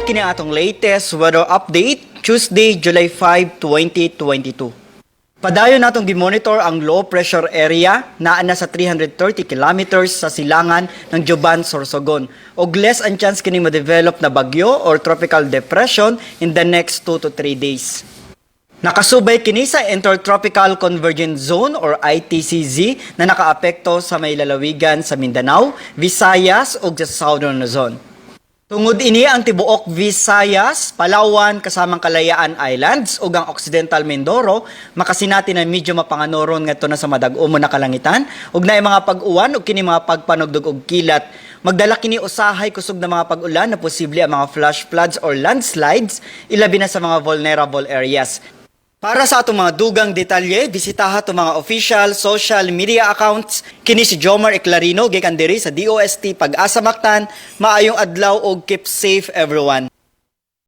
Kini atong latest weather update, Tuesday, July 5, 2022. Padayon natong gimonitor ang low pressure area naa na sa 330 kilometers sa silangan ng Juban, Sorsogon. Og less ang chance kini ma-develop na bagyo or tropical depression in the next 2 to 3 days. Nakasubay kini sa Intertropical Convergence Zone or ITCZ na nakaapekto sa may lalawigan sa Mindanao, Visayas ug sa Southern Luzon. Tungod ini, ang tibuok Visayas, Palawan kasamang Kalayaan Islands ug ang Occidental Mindoro makasinati na medyo mapanganoron ngadto na sa madag-umo na kalangitan ug naay mga pag-uwan ug kini mga pagpanugdog og kilat. Magdala kini usahay kusog na mga pag-ulan na posible ang mga flash floods or landslides, ilabi na sa mga vulnerable areas. Para sa atong mga dugang detalye, bisitaha atong mga official social media accounts. Kini si Jomar Eclarino gikan diri sa DOST Pag-asa Mactan. Maayong adlaw og keep safe, everyone.